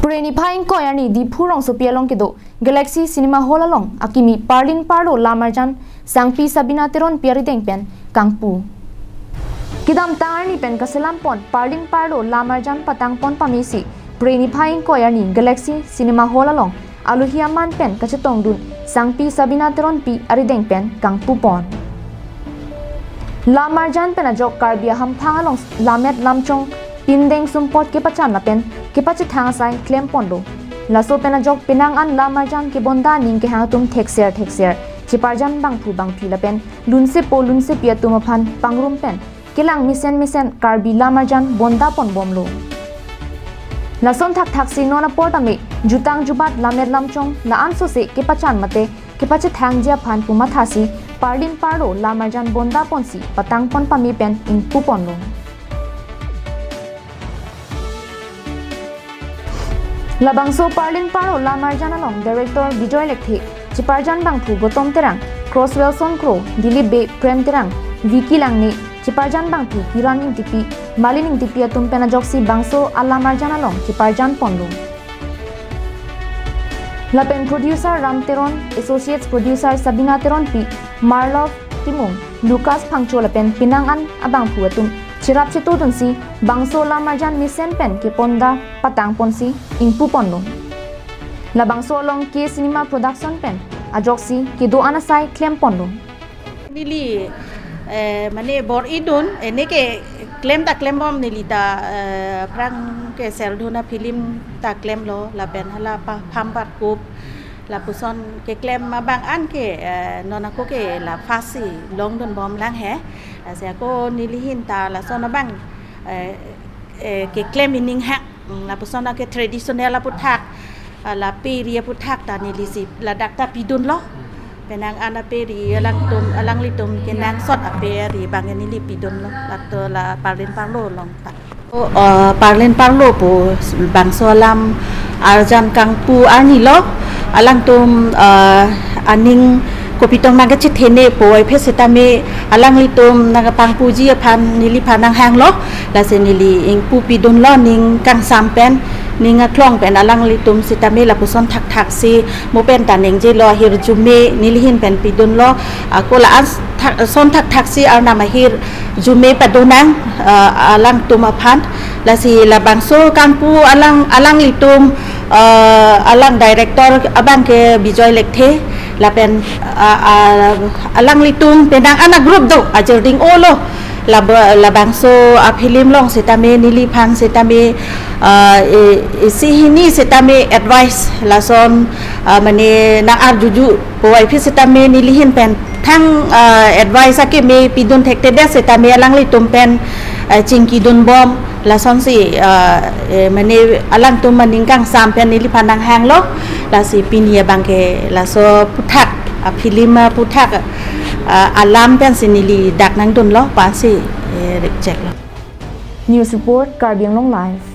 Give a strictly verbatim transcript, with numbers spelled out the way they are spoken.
Phre niphai ingkoi arni Diphu rongsopi along kedo Galaxy Cinema Hall along akimi Parlin Parlo Lamarjan Sangpi Sabina Teronpi arideng pen kangpu. Kedamtang arni pen kaselam pon Parlin Parlo Lamarjan patang pon pamesi Phre niphai ingkoi arni Galaxy Cinema Hall along alohi aman pen kachetongdun Sangpi Sabina Teronpi arideng pen kangpu pon. Lamarjan pen ajok Karbi ahamphang along lammet lamchong pindeng sumpot kepachan lapen kepachethang asai klem ponlo. Laso pen ajok penang an Lamarjan kebonda aning kehang atum thekser thekser cheparjan bangphu bangphi lapen lunsepo lunsepi atum aphan pangrum pen kelang mesen mesen Karbi Lamarjan bonda pon bomlo. Lason thakthak si non apor tame jutang jubat lammet lamchong la-an sose kepachan mate kepachethangji aphan pu mathasi Parlin Parlo Lamarjan bonda ponsi patang pon pame pen ingpu ponlo. Labangso Parlin Parlo Lamarjan along Director Bijoy Lekthe, cheparjan bangphu Gotom Terang, Crosswell Songkro, Dilip Bey, Prem Terang, Vicky Langne, cheparjan bangphu Kiran Ingtipi, Malin Ingtipi atum pen ajoksi bangso alamarjan along cheparjan ponlo. Lapen producer Ram Teron, associates producer Sabina Teronpi, Marlov Timung, Lucas Phangcho lapen penang an abangphu atum cherap chetodunsi bangso lamarjan mesen pen keponda patang ponsi ingpu ponlo. Labangso along K Cinema Production pen ajoksi kedo-an asai klem ponlo. Neli, eh, mane bor-idun, eh, ne keklem ta klem bom neli ta, eh, aphrang ke Serduna film ta klemlo, lapen hala pa Phampatkup, lapuson keklem abang an ke, eh, non ako ke la first si longdun bomlang he. Lasi ako neli ahin ta lason abang, eh, eh, keklem ining hak, mm, lapuson ake traditional aputhak, ah, la peri aputhak ta neli si ladak ta pidunlo. Penang an aperi alangtum, alanglitum kenangsot aperi abang neli pidunlo. Lato la Parlin Parlo along ta. Oh, eh, Parlin Parlo pu bangso alam arjan kangpu arnilo. Alangtum, eh, aning kopitong nangkachethene puvoiphit sitame alanglitum nangkapangpuji aphan neliphan nanghanglo. Lasi neli ingpu pidunlo ning kangsam pen, ning aklong pen alanglitum sitame lapuson thakthak si mo pen ta ningjelo, ahirjume neli ahin pen pidunlo. Ako la-an thak, son thakthak si arnam ahirjume padonang, eh, alangtum aphan. Lasi labangso kangpu alang, alanglitum, eh, alang director abang ke Bijoy Lekthe, lapen, ah, ah, alanglitum penang an agroup do, ajirding olo. Laba-, labangso afilm along sitame neliphan sitame, ah, e, e, isi hini sitame advice lason, ah, mane nang-arjuju puvoiphit sitame neli ahin pen thang, ah, advice akeme pidun thekthedet sitame alanglitum pen, ah, chingkidun bom lasonsi, ah, eh, mane alangtum aning kangsam pen neliphan nanghanglo. Lasi pini abang ke laso aputhak, afilm aputhak, ah, alam pensi neli dak nangdunlo, pensi, eh, reject lo. News report, Karbi Anglong Live.